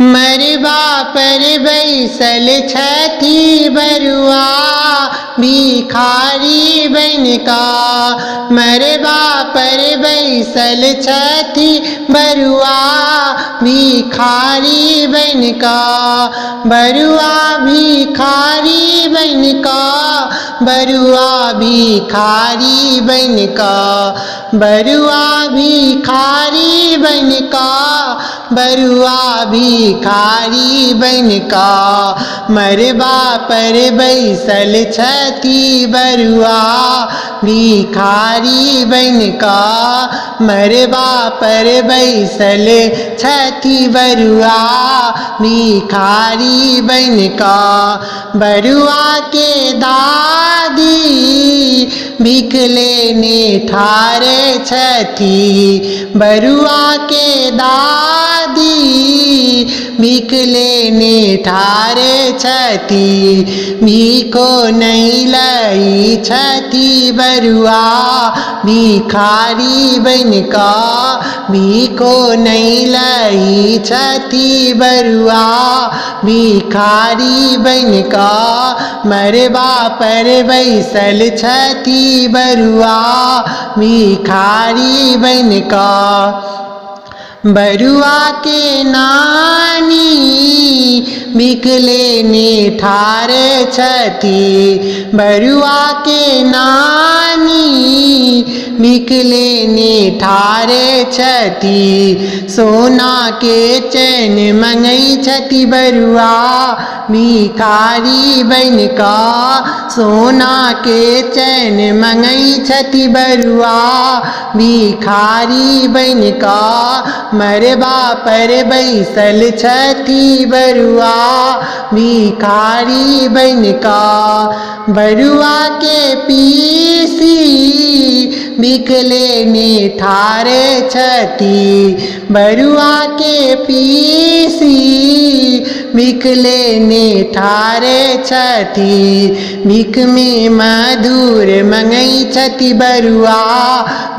मरबा पर बैसल छथि बरुआ भिखारी बनिकऽ, मरबा पर बैसल छथि बरुआ भिखारी बनिकऽ, बरुआ भिखारी बनिकऽ, बरुआ भिखारी बनिकऽ, बरुआ भिखारी बनिकऽ, बरुआ भिखारी बनिकऽ, मरबा पर बैसल छथि बरुआ भिखारी बनिकऽ, मरबा पर बैसल छथि बरुआ भिखारी बनिकऽ। बरुआ के दादी भीख लेने ठाढ़ छथि, बरुआ के दादी भीख लेने ठाढ़ छथि, भीखो नहि लै छथि बरुआ भिखारी बनिकऽ, भीखो नहि लै छथि बरुआ भिखारी बनिकऽ, मरबा पर बैसल छथि बरुआ भिखारी बनिकऽ। बरुआ के नानी भीख लेने ठाढ़ छथि, बरुआ के नानी भीख लेने ठाढ़ छथि, सोना के चैन मंगै छथि बरुआ भिखारी बनिकऽ, सोना के चैन मंगै छथि बरुआ भिखारी बनिकऽ, मरबा पर बैसल छथि बरुआ भिखारी बनिकऽ। बरुआ के पीसी भीख लेने ठाढ़ छथि, बरुआ के पीसी भीख लेने ठाढ़ छथि, भीखमे मधुर मंगै छथि बरुआ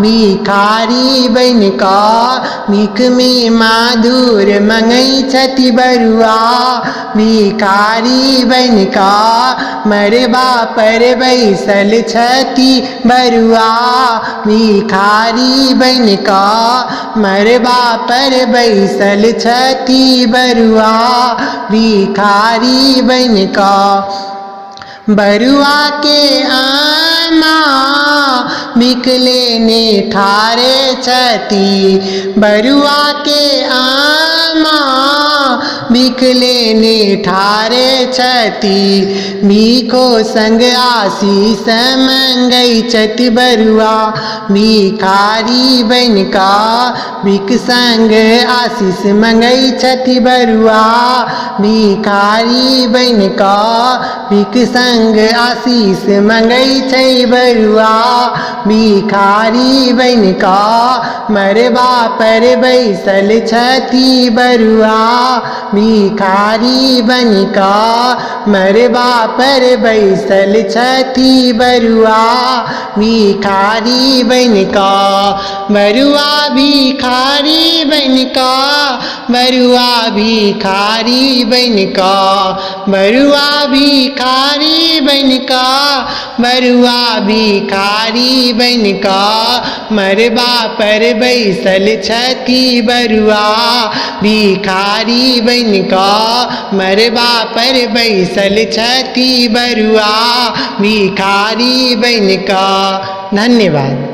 भिखारी बनिकऽ, भीखमे मधुर मंगै छथि बरुआ भिखारी बनिकऽ, मरबा पर बैसल छथि बरुआ भिखारी बनिकऽ, मरबा पर बैसल छथि बरुआ भिखारी बनिकऽ। बरुआ के आमा भीख लेने ठाढ़ छथि, बरुआ के आमा भीख लेने ठाढ़ छथि, भीखो संग आशीष मंगै छथि बरुआ भिखारी बनिकऽ, भीख संग आशीष मंगै छथि बरुआ भिखारी बनिकऽ, भीख संग आशीष मंगै छै बरुआ भिखारी बनिकऽ, मरबा पर बैसल छथि बरुआ भिखारी बनिकऽ, मरबा पर बैसल छथि बरुआ भिखारी बनिकऽ, बरुआ भिखारी बनिकऽ, बरुआ भिखारी बनिकऽ, बरुआ भिखारी बनिकऽ, बरुआ भिखारी बनिकऽ, मरबा पर बैसल छथि बरुआ भिखारी बनिकऽ, मरबा पर बैसल छथि बरुआ भिखारी बनिकऽ। धन्यवाद।